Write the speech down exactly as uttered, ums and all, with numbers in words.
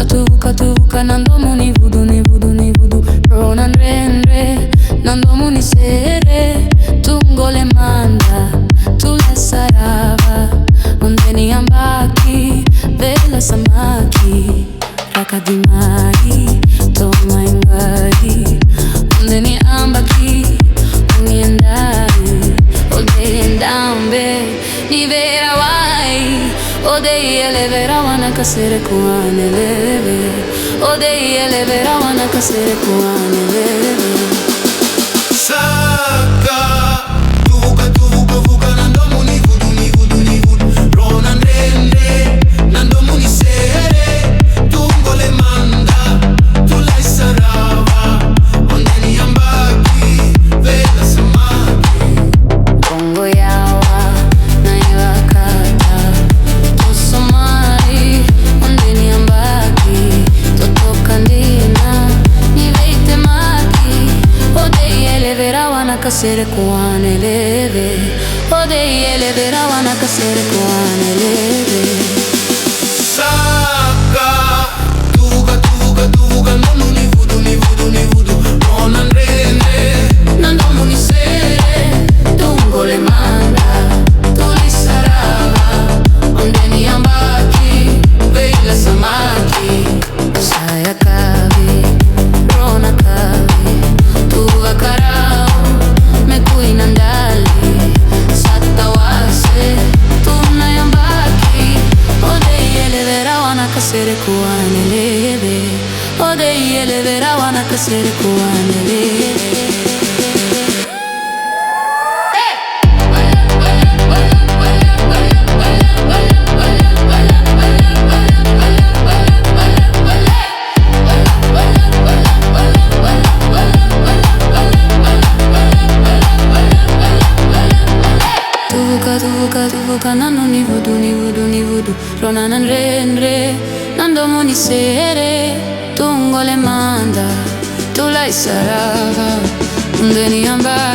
Tuvuka, tuvuka na domo ni vudu, ni vudu, ni vudu. Ro na dredre na domo ni sere. Tu qole mada, tu lai sarava. Ode ni yabaki, veilasamaki. Raka di mari, to mai qai. Ode ni yabaki, o ni yadai. Ode e dabe ni veirawai. Ode e lewe rawa na kasere kuane lewe. Ode e lewe rawa na kasere kuane lewe. Saka, tuvuka, tuvuka, vuka na domo ni vudu, ni vudu, ni vudu. Ro na dredre na domo ni sere. Tu qole mada, tu lai sarava. Ode ni yabaki, veilasamaki. Qo yawa na ivakata. Toso mai, ode ni yabaki. Totoka dina ni veitemaki. Ode e lewe rawa na kasere kuane lewe. Ode e lewe rawa na kasere kuane lewe. Saka, tuvuka, tuvuka, tuvuka, domo ni vudu, ni vudu, ni vudu. Ro na dredre na domo ni sere. Tu qole mada, tu lai sarava. Ode ni yabaki, veilasamaki. Sa yakavi, ro na kavi. Tu vakarau me kui na dali. Sa tawase tu na yabaki. Ode e lewe rawa na kasere kuane lewe. Ode e lewe rawa na kasere kuane lewe. Tuvuka, tuvuka, tuvuka na domo ni vudu, ni vudu, ni vudu. Ro na dredre na domo ni sere. Tu qole mada, tu lai sarava. Ode ni yabaki.